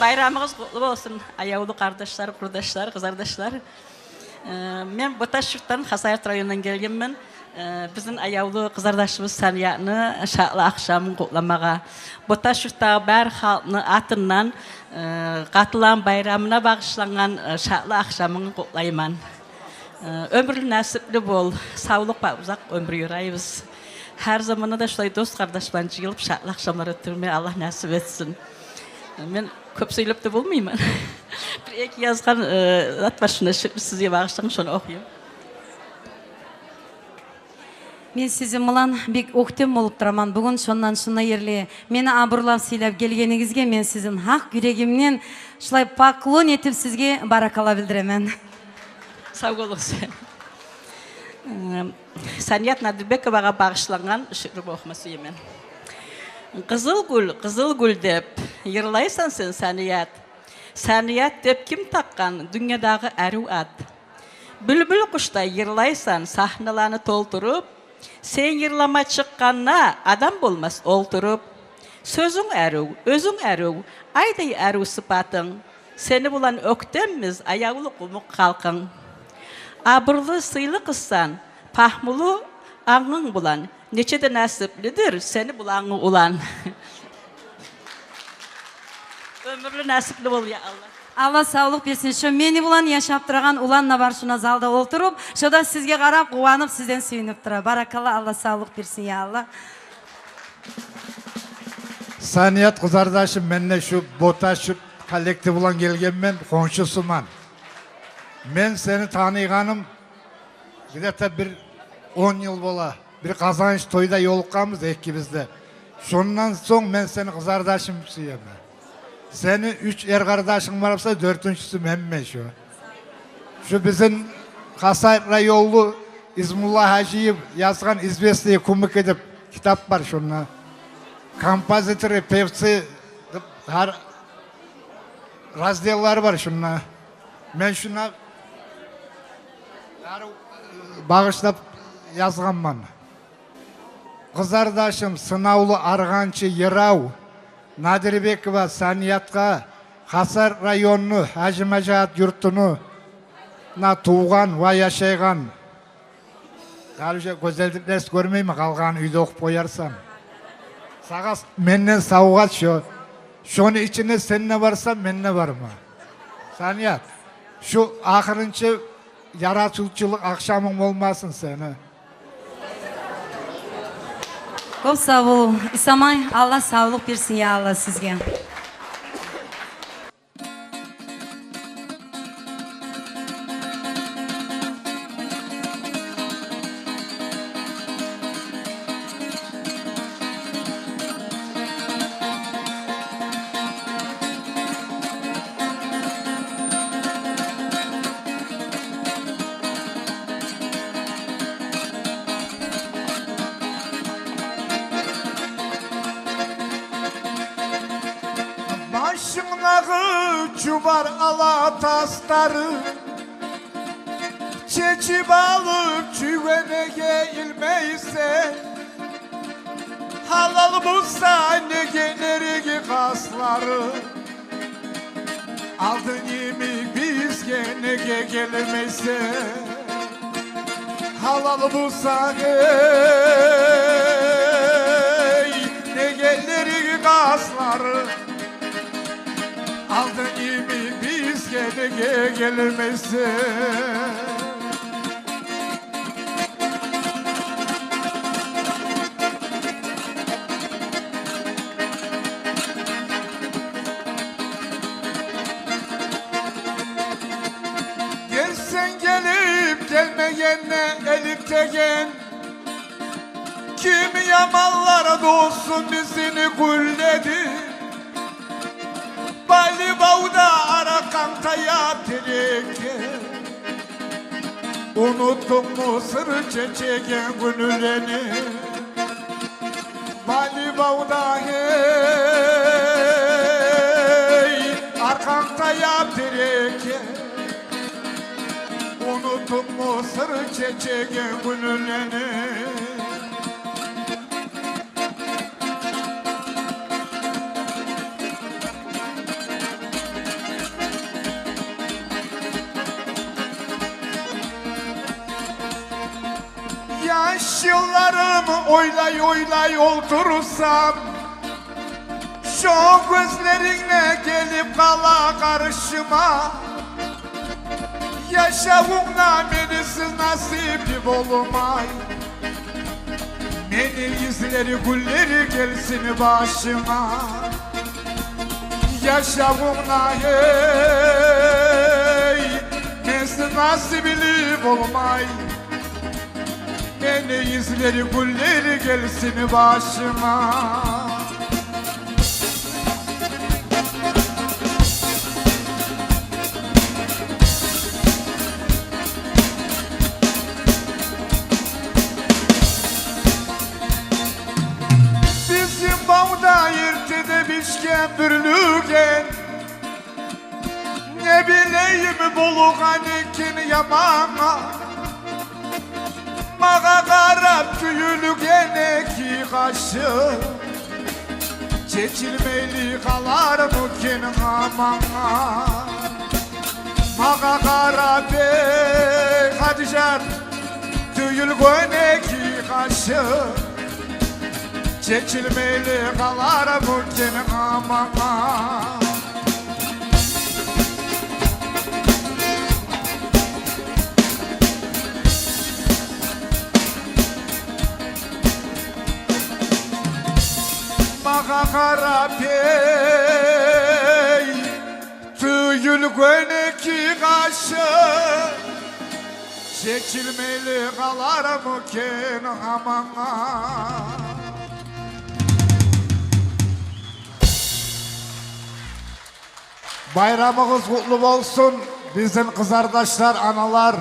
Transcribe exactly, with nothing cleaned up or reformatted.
Байрамыгъыз къутлу болсун, аявлу къардашлар, къурдашлар, къызардашлар. Э, мен Боташ-Юртдан, Хасавюрт районундан гелгенмен. Э, бизин аявлу къызардашыбыз Саниятны шатлы ахшамын къутламагъа, Боташ-Юртдагъы бар халкъны атындан, э, къатылагъан байрамына багъышлангъан, э, шатлы ахшамын къутлайман. Э, оьмюрлю, насипли бол, савлукъ бар, узакъ оьмюр ёрайбыз. Гьар заманда да шулай дос-къардаш булан жыйылып, шатлы ахшамлар оьтдюрме Аллагь насип этсин. Э, мен кёп сёйлеп де болмайман. Бир-эки язгъан, э, зат бар шунда, шиъру сизге багъышлангъан, шону охуйман. Мен сизин булан бек оьктем болуп тураман бугюн, шондан шунда ерли мени абурлап, сыйлап гелгенигизге мен сизин гьакъ юрегимден шулай поклон этип, сизге баракалла билдиремен. Сав болугъуз. Э, Саният Надирбековагъа багъышлангъан шиъру охума сюемен. Къызыл гюл, къызыл гюл деп йырлайсан сен, Саният. Саният деп ким такъгъан дюньядагъы арив ат? Бюлбюл къушдай йырлайсан сагьналаны толтуруп. Сен йырлама чыкъгъанда, адам болмас олтуруп. Сёзюнг арив, оьзюнг арив, айдай арив сыпатынг. Сени булан оьктембиз, аявлу къумукъ халкъынг. Абурлу, сыйлы къызсан, пагьмулу ангынг булан. Нече де насиплидир сени булангъы улан. Оьмюрлю, насипли бол, я Аллагь. Аллагь савлукъ берсин. Шо мени булан яшап турагъан улан да бар шунда залда олтуруп, шо да сизге къарап къуванып, сизден сююнюп тура. Баракалла, Аллагь савлукъ берсин, я Аллагь. Саният къызардашым, мен де шу Боташ-Юрт коллектив булан гелгенмен, хоншусуман. Мен сени таныйгъаным где-то бир он йыл бола. Бир Къазаныш тойда ёлукъгъанбыз экибиз де. Шондан сонг мен сени къызардашым сюемен. Сени уьч эр къардашынг бар буса, дёртюнчюсю менмен шу. Шу бизин Хасавюрт районлу Измулла Гьажиев язгъан «Известные кумыки» деп китап бар шунда. Композиторы, певцы деп гьар разделлары бар шунда. Мен шуна багъышлап язгъанман. Къызардашым, сынавлу аргъанчы йырав Надирбекова Саниятгъа, Хасавюрт районну Гьажимажагьат юртуну на тувгъан ва яшайгъан. Гьали уже гёзелдиклер гёрмеймен, къалгъанын уьйде охуп къоярсан. Сагъа с-, менден савгъат шо. Шону ичинде сен де барсан, мен де барман. Саният, шу ахырынчы яратывчулукъ ахшамынг болмасын сени. Кёп сав бол, Исамай, Аллагь савлукъ берсин, я Аллагь, сизге. Башынгдагъы чубар ала тасларын чечип алып, чюйгенеге илмейсен. Гьалал буса, неге эркек къызлары, алдын йимик бизге неге гелмейсен? Гьалал буса, гьей, неге эркек къызлары, алдын йимик бизге неге гелмейсен? Гелсенг гелип, гелмегенде элик деген. Ким яманлар досун бизин гюлледи? Балибавда аркъанг таяп терекге. Унутдунгму сыр чечеген гюнлени? Балибавда, гьей, аркъанг таяп терекге. Унутдунгму сыр чечеген гюнлени? Яш йылларым ойлай-ойлай олтурсам, шо гёзлеринг де гелип къала къаршыма. Яшавунгда менсиз насипли болмай, мени излер, гюнлер гелсин башыма. Яшавунгда, гьей, менсиз насипли болмай, мени излер, гюнлер гелсин башыма. Бизин бавда эртеде бишген бюрлюген, не билейим, болгъан экен ямангъа. Магъа къарап тюйюлген эки къашы, чечилмейли къалармы экен амангъа? Магъа къарап, эй, Хадижат, тюйюлген эки къашы, чечилмейли къалармы экен амангъа? Магъа къарап, эй, тюйюлген эки къашы, чечилмейли къалармы экен амангъа? Байрамыгъыз къутлу болсун, бизин къызардашлар, аналар.